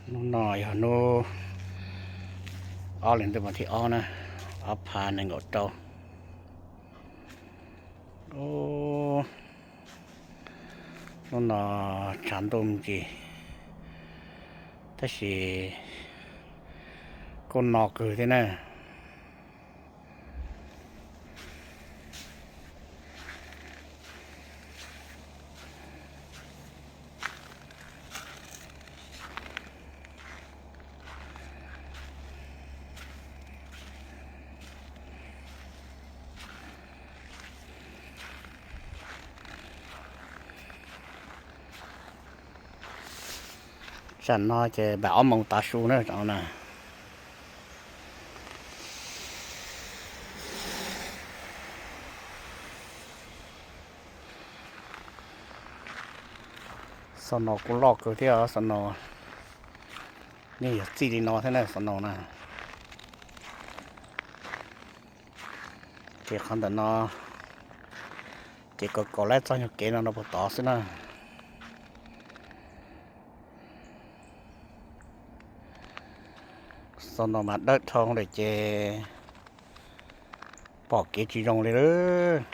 Hnub no yog hnub ob hlis ntuj mas thib ob na, ob phav nees nkaum rau. Hnub no tshav ntuj me ntsis, tab sis kuj no kawg thiab na. Tsam no ces npaum ob moos tav su na. Xaus no kuj loj kawg thiab os, xaus no yeej yog txij li no thiab na, xaus no na. Ces qhov ntawm no ces kaus kaus lawm txoj nyuag kev no rau puag tod xwb na. Xaus no mas dawb dhau lawm ces pom kev tsis zoo li lawm.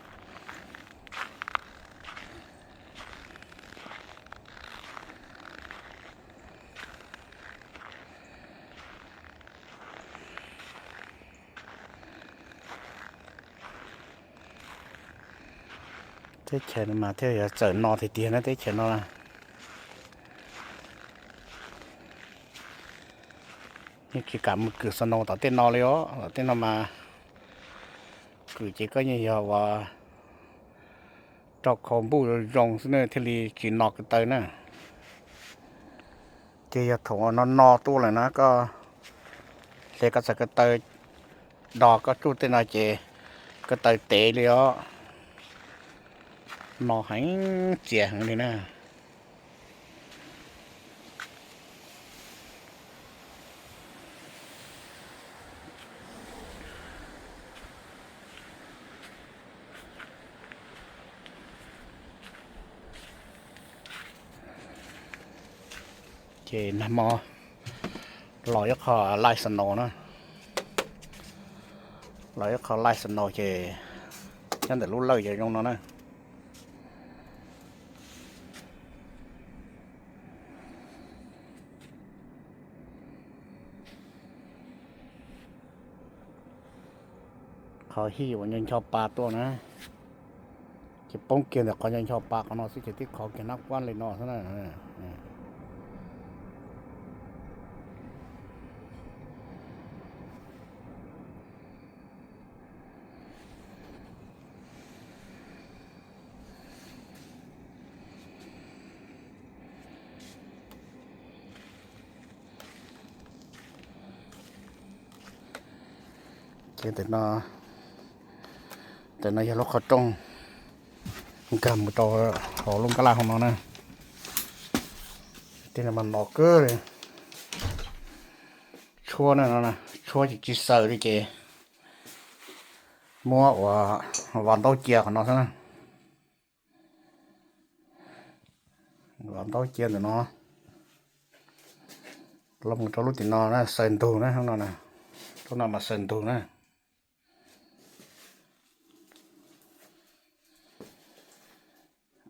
Teb chaws no mas thiaj yog txawm no tiag tiag na, teb chaws no. Yeej tsis kam mus kwm xaus no tom tej no li os, tom tej no mas kwm ces koj yeej yog uas rau khau npuj zoo zoo xwb na thiaj li tsis no ko taw na. Ces yog thaum uas no no tuaj lawm na, koj hle koj txhais ko taw do koj tsuj tej no ces ko taw tev li os, no heev txias heev li na. Ces nag hmo los ib qho light snow na, los ib qho light snow ces nyob ntawm lub lawj ces zoo no na. Qhov hij uas nco ncho pa tuaj na, ces poob kiag ntawm qhov nco ncho pa qhov no xwb ces tib qhov kiag nab kuab li no xwb na. Ces ntawm no, ntawm no yog lub qhov rooj nkag mus rau hauv lub nkaj laj hauv no na. Tej no mas no kawg li. Tshuab na, tshuab ces tsis xaws li ces muab ua vas ntaub cia qhov no xwb na. Vas ntaub cia ntawm no los mus rau lub tim no na, xaws ntug na, no, lub no mas xaws ntug na.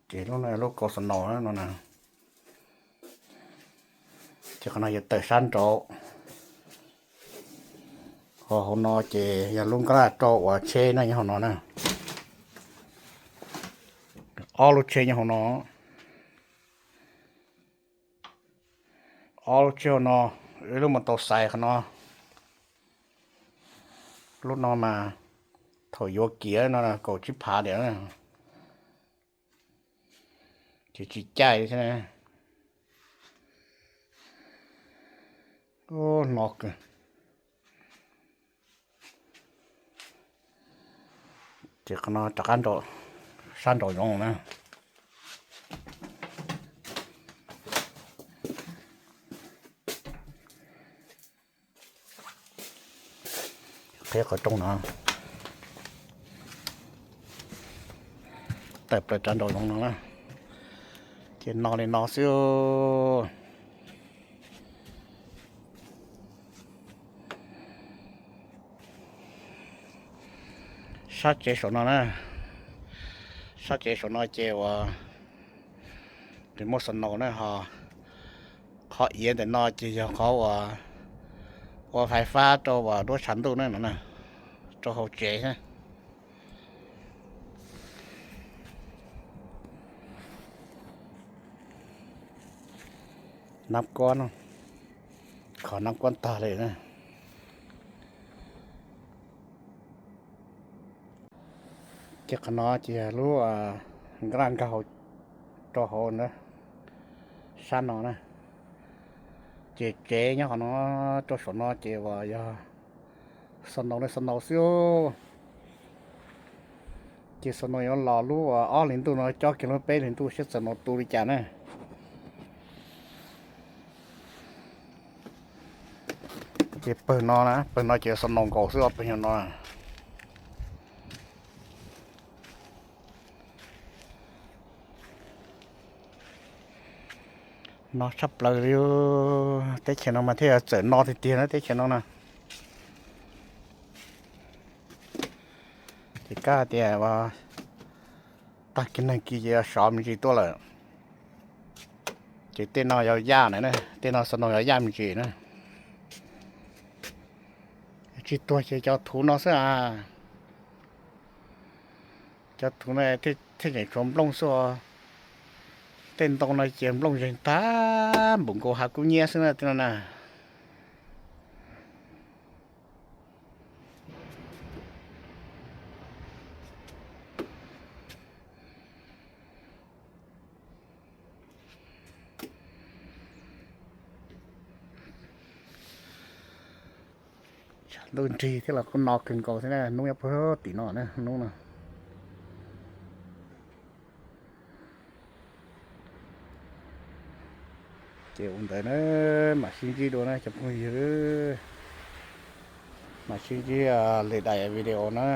Ces lub no lub kaus xas naus no na. Ces qhov no yog tawm sab nraud, ho hauv no ces yog lub nkaj laj rau uas tsheb na nyob hauv no na. Ob lub tsheb nyob hauv no. Ob lub tsheb hauv no, ib lub mus tau xais qhov no. Lub no mas thaum yuav kiav no kaum tsib phav tiam, ces tsis caij thiab. No kawg. Ces qhov no rov qab nraum, sab nraum zoov na. Qhib qhov rooj no, tawm plaws rov nraum zoov no na. Ces no li no xwb. Sab tsev saum no na, sab tsev saum no ces uas nws muaj snow na ho. Qhov iav ntawm no ces yog qhov uas ua fais fab rau uas duab tshav ntuj na no, rau hauv tsev na. Nab kuab no, qhov nab kuab tag li na. Ces qhov no ces lub nkaj nkag rau hauv na, sab no na. Ces tsev nyob qhov no, rau saum no ces uas yog snow na, snow xwb. Ces snow yuav los lub uas ob hlis ntuj no, cob kiag lub peb hlis ntuj saib snow tu li cas na. Ces pawg no na, pawg no ces snow nkaus xwb os, pawg no. No tshaj plaws li, teb chaws no mas thiaj txawm no tiag tiag na, teb chaws no na. Ces kab tias tag kis neeg kis ces sov me ntsis tuaj lawm. Ces tej no yog yaj na, tej no snow yog yaj me ntsis na. Tsis tuag ces cov thuv no xwb a. Cov thuv no thiaj tseem tshuav nplooj xwb. Tej ntoo no ces nplooj zeeg tag npaum nkaus hav kub nyiab xwb na, tej no na. Tshav ntuj nrig thiab los kuj no kawg nkaus thiab na, hnub nyob puag tim no na, hnub no. Ces ua ntawd na, mam sib ntsib dua na cov phooj ywg, mam sib ntsib lwm daim video na.